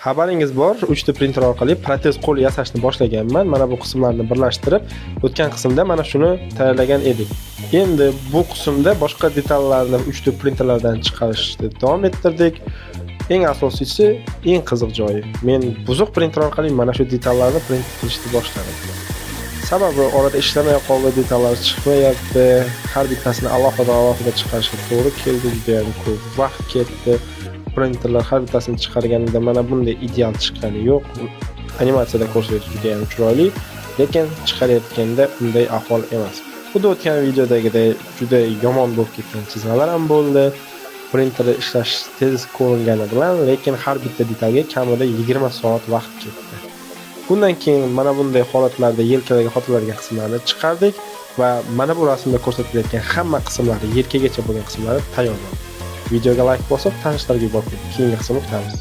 Xabaringiz bor, 3D printer orqali protez qo'l yasashni boshlaganman. Mana bu qismlarni birlashtirib, o'tgan qismda mana shuni tayyorlagan edik. Endi bu qismda boshqa detallarni 3D printerlardan chiqarishni davom ettirdik. Eng asosiysi, eng qiziq joyi, men buzuq printer orqali mana shu detallarni print qilishni boshladim. Sababi orada ishlamay qoldi, detallar chiqmayapti. Har bittasini alohida alohida chiqarishga to'g'ri keldi, juda ham ko'p vaqt ketdi. Printerlar har bittasini chiqarganida mana bunday ideal chiqqani yo'q. Animatsiyada ko'rsatish juda ham chiroyli, lekin chiqarayotganda unday ahvol emas. Xuddi o'tgan videodagidek juda yomon bo'lib ketgan chizmalar ham bo'ldi. Printerda ishlash tez ko'ringani bilan, lekin har bitta detalga kamida 20 soat vaqt ketdi. Bundan keyin mana bunday holatlarda yelkalarga qotiladigan qismlarni chiqardik va mana bu rasmda ko'rsatilayotgan hamma qismlari, yelkagacha bo'lgan qismlari tayyor bo'ldi. Videoga like bosib, tanishlarga yuborib qo'ying. Keyingi qismni kutamiz.